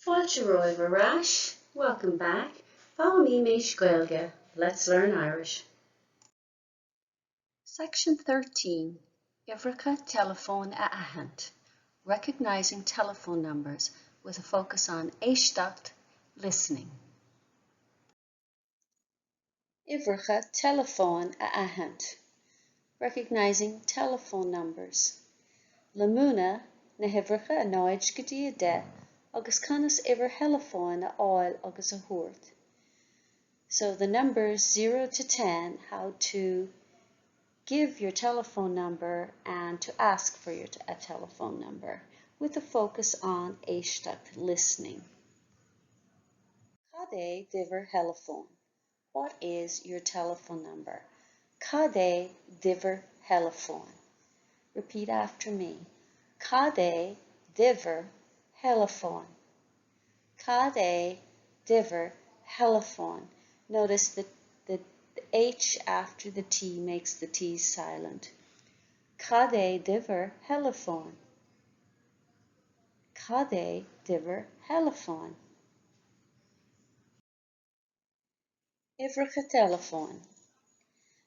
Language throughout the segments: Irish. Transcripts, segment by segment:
Fáilte romhaibh ar ais, welcome back, Foghlaimímis Gaeilge, let's learn Irish. Section 13, Uimhreacha Teileafóin a Aithint, Recognising Telephone Numbers with a focus on Éisteacht, Listening. Uimhreacha teileafóin a aithint, Recognising telephone numbers. Le múineadh na huimhreacha 0 go dtí 10 agus conas uimhir theileafóin a fháil agus a thabhairt. So the numbers 0 to 10, how to give your telephone number and to ask for your, a telephone number, with a focus on éisteacht, listening. Cad é d'uimhir theileafóin? What is your telephone number? Cad é d'uimhir theileafóin? Repeat after me. Cad é d'uimhir theileafóin? Cad é d'uimhir theileafóin? Notice that the, the H after the T makes the T silent. Cad é d'uimhir theileafóin? Cad é d'uimhir theileafóin? Uimhreacha teileafóin.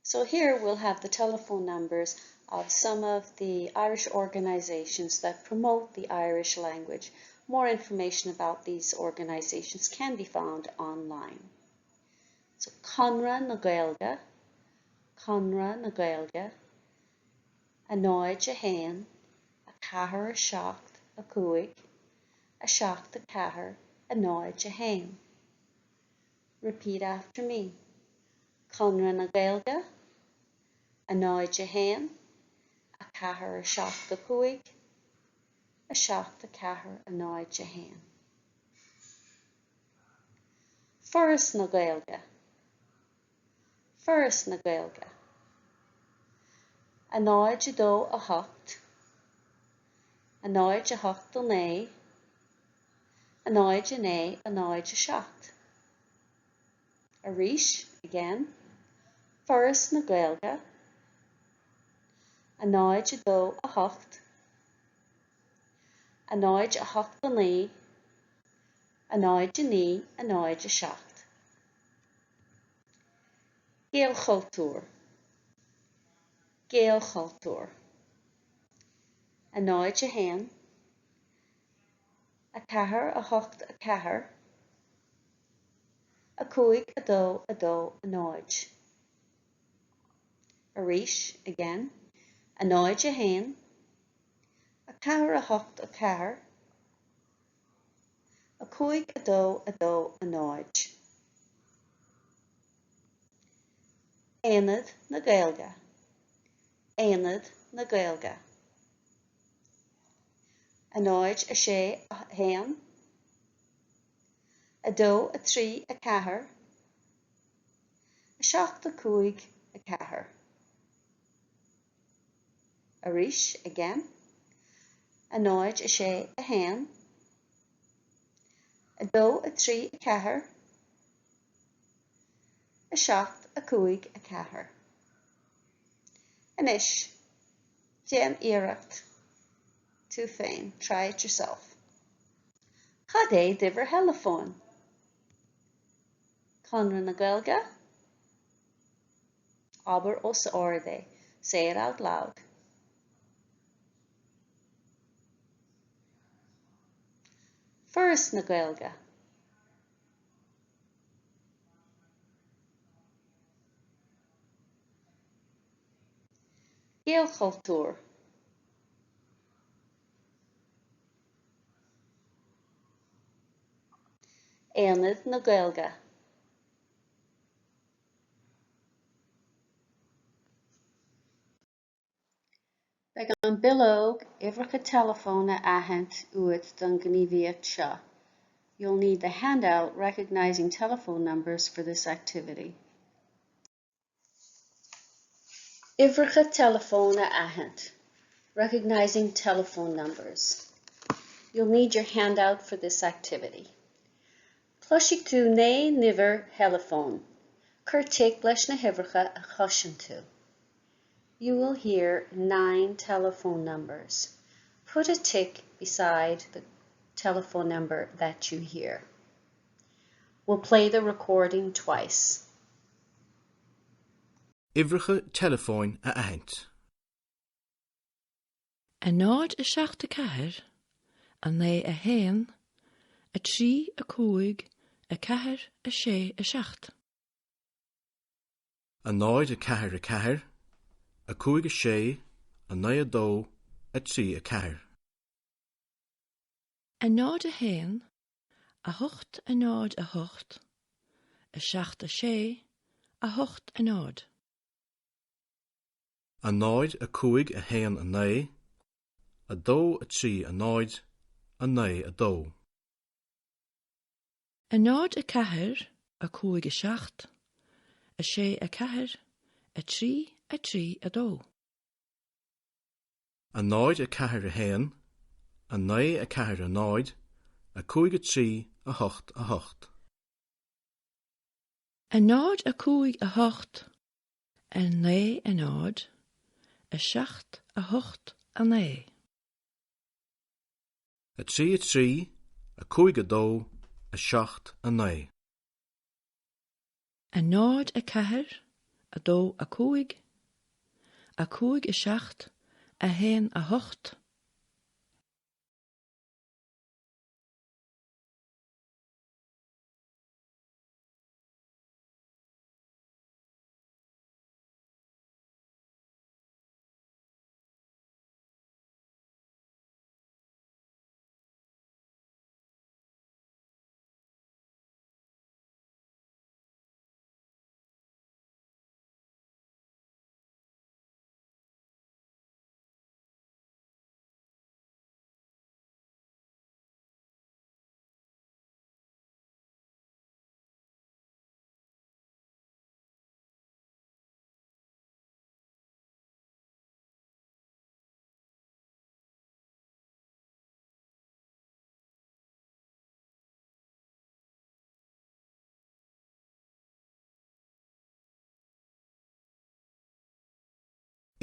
So here we'll have the telephone numbers of some of the Irish organisations that promote the Irish language. More information about these organisations can be found online. So Conradh na Gaeilge, Conradh na Gaeilge, a 0 1, 4 7 5, 7 4, 0 1. Repeat after me. Conradh na Gaeilge, a 0 1, 4 7 5, 7 4 0 1. Foras na Gaeilge. Foras na Gaeilge. A 0 2 8, a 0 8 9, a 0 9 0 7. Arís, again, Foras na Gaeilge, a 0 2 8, a 0 8 9, a 0 9 0 7. Gaelchultúr, Gaelchultúr. A 0 1, 4 8 4, 5 2 2 0. Arís, again, a 0 1, 4 8 4, 5 2 2 0. Aonad na Gaeilge, Aonad na Gaeilge. 0 6 1, 2 3 4, 7 5 4. Arís, again, 0 6 1, 2 3 4, 7 5 4. Anois, déan iarracht tú féin, try it yourself. Cad é d'uimhir theileafóin? Conradh na Gaeilge? Abair os ard é, say it out loud. Foras na Gaeilge. Gaelchultúr. Aonad na Gaeilge. Beidh an bileog uimhreacha teileafóin a aithint uait don ghníomhaíocht seo. You'll need the handout Recognizing Telephone Numbers for this activity. Uimhreacha teileafóin a aithint, Recognizing Telephone Numbers. You'll need your handout for this activity. Cloisfidh tú 9 n-uimhir theileafóin. Cuir tic leis na huimhreacha a chloiseann tú. You will hear 9 telephone numbers. Put a tick beside the. telephone number that you hear. We'll play the recording twice. Uimhreacha teileafóin a aithint. 0 7 4 9 1 3 5 4 6 7. 0 4 4 5 6 9 2 3 4. 0 1 8 0 8 7 6 8 0. 0 5 1 9 2 3 0 9 2. 0 4 5 7 6 4 3 3 2. 0 4 1 9 4 0 5 3 8 8. 0 5 8 9 0 7 8 9. 3 3 5 2 7 9. 0 4 2 5 5 7 1 8.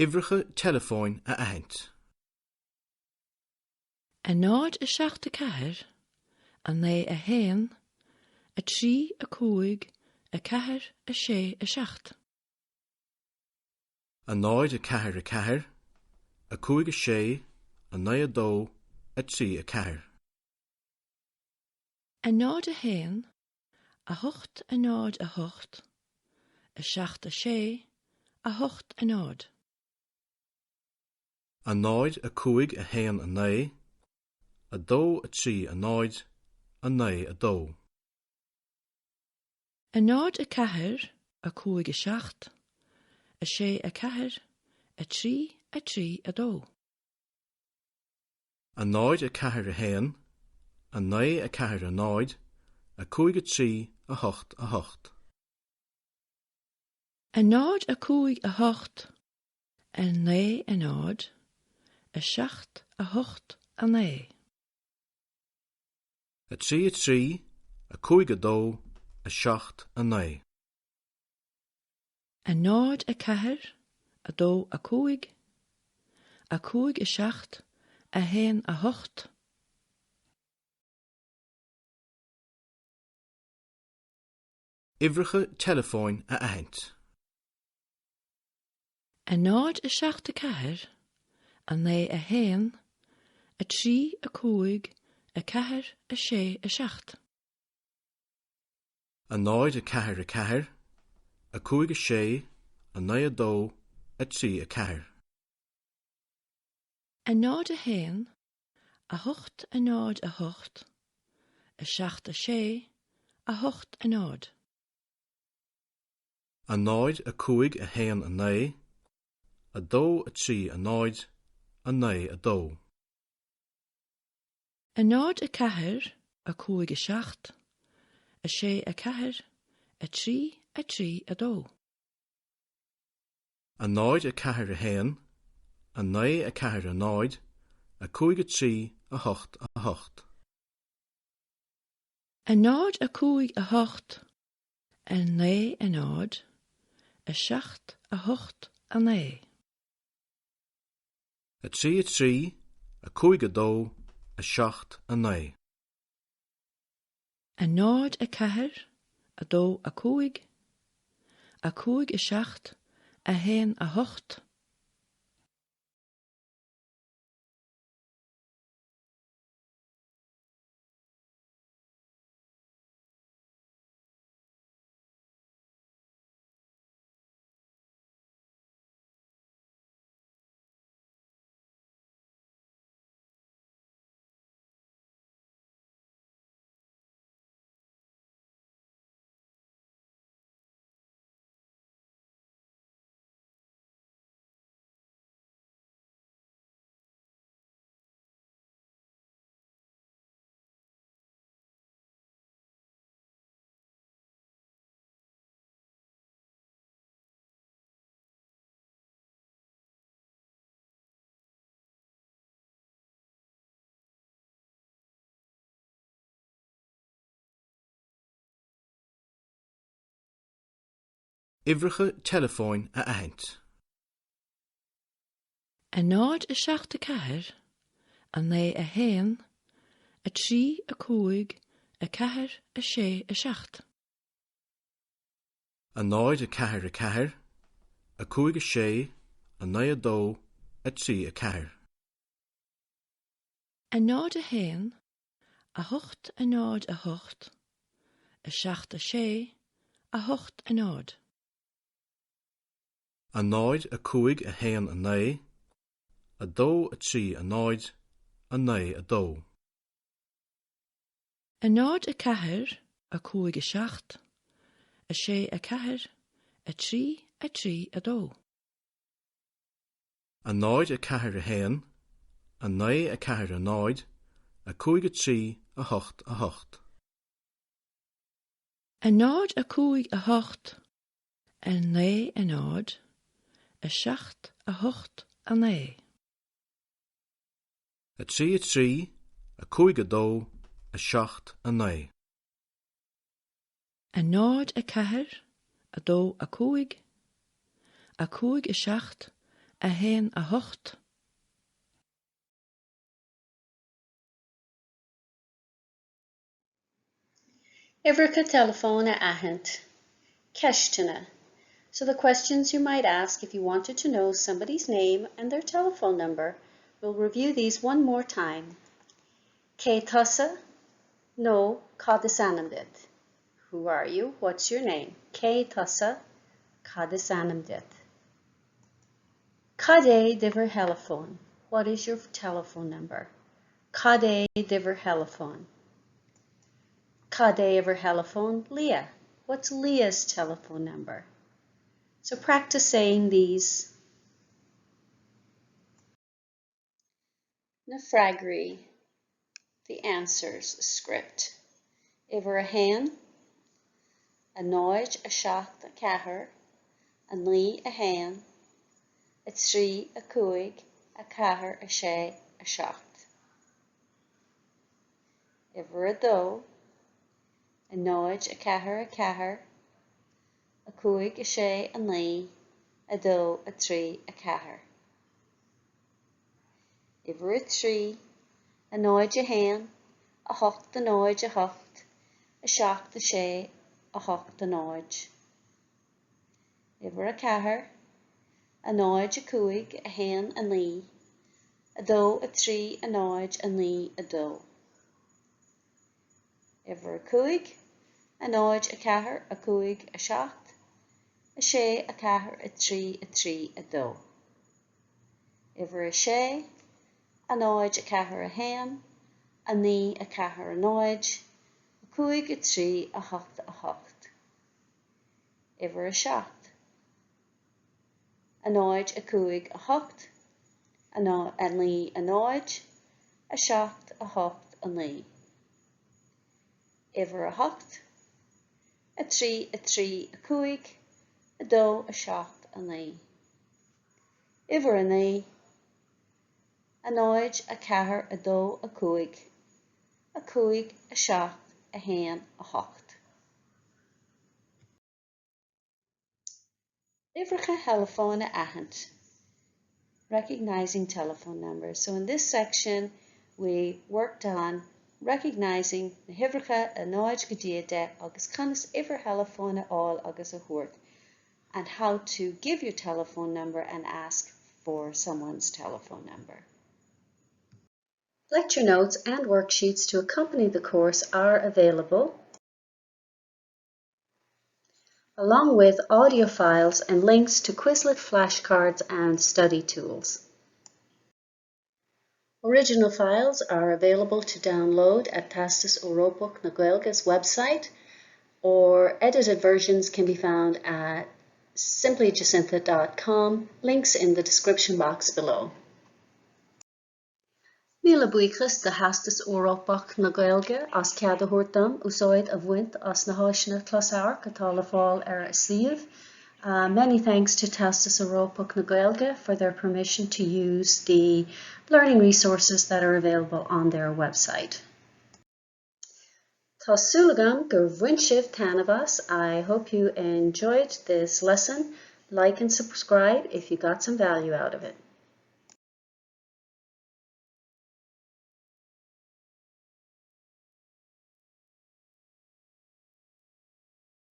Uimhreacha teileafóin a aithint. 0 7 4 9 1 3 5 4 6 7. 0 4 4 5 6 9 2 3 4. 0 1 8 0 8 7 6 8 0. 0 5 1 9 2 3 0 9 2. 0 4 5 7 6 4 3 3 2. 0 4 1 9 4 0 5 3 8 8. 0 5 8 9 0 7 8 9. 3 3 5 2 7 9. 0 4 2 5 5 7 1 8. Uimhreacha teileafóin a aithint. 0 7 4 9 1 3 5 4 6 7. 0 4 4 5 6 9 2 3 4. 0 1 8 0 8 7 6 8 0. 0 5 1 9 2 3 0 9 2. 0 4 5 7 6 4 3 3 2. 0 4 1 9 4 0 5 3 8 8. 0 5 8 9 0 7 8 9. 3 3 5 2 7 9. 0 4 2 5 5 7 1 8. Uimhreacha teileafóin a aithint. 0 7 4 9 1 3 5 4 6 7. 0 4 4 5 6 9 2 3 4. 0 1 8 0 8 7 6 8 0. 0 5 1 9 2 3 0 9 2. 0 4 5 7 6 4 3 3 2. 0 4 1 9 4 0 5 3 8 8. 0 5 8 9 0 7 8 9. 3 3 5 2 7 9. 0 4 2 5 5 7 1 8. Uimhreacha teileafóin a aithint. Ceisteanna. So the questions you might ask if you wanted to know somebody's name and their telephone number. We'll review these one more time. Cé tusa? Nó cad is ainm duit? Who are you? What's your name? Cé tusa? Cad is ainm duit? Cad é d'uimhir theileafóin? What is your telephone number? Cad é d'uimhir theileafóin? Cad é uimhir theileafóin Leah? What's Leah's telephone number? So practice saying these. Na freagraí, the answers script. Uimhir a haon, 0 7 4, 9 1, 3 5 4 6 7. Uimhir 2, 0 4 4, 5 6 9, 2 3 4. Uimhir 3, 0 1, 8 0 8, 7 6 8 0. Uimhir 4, 0 5 1 9, 2 3 0 9 2. Uimhir 5, 0 4 5 7, 6 4 3 3 2. Uimhir 6, 0 4 1, 9 4 0, 5 3 8 8. Uimhir 7, 0 5 8, 9 0, 7 8 9. Uimhir 8, 3 3 5, 2 7 9. Uimhir 9, 0 4 2 5, 5 7 1 8. Uimhreacha theileafóin a aithint. Recognizing telephone numbers. So in this section, we worked on Recognizing na huimhreacha 0 go dtí 10 agus conas uimhir theileafóin a fháil agus a thabhairt and how to give your telephone number and ask for someone's telephone number. Lecture notes and worksheets to accompany the course are available along with audio files and links to Quizlet flashcards and study tools. Original files are available to download at Teastas Eorpach na Gaeilge's website or edited versions can be found at simplyjacintha.com, links in the description box below. Míle buíochas do Theastas Eorpach na Gaeilge as cead a thabhairt dom úsáid a bhaint as na háiseanna closamhairc atá le fáil ar a suíomh. Many thanks to Teastas Eorpach na Gaeilge for their permission to use the learning resources that are available on their website. Tá súil agam gur bhain sibh taitneamh as. I hope you enjoyed this lesson. Like and subscribe if you got some value out of it.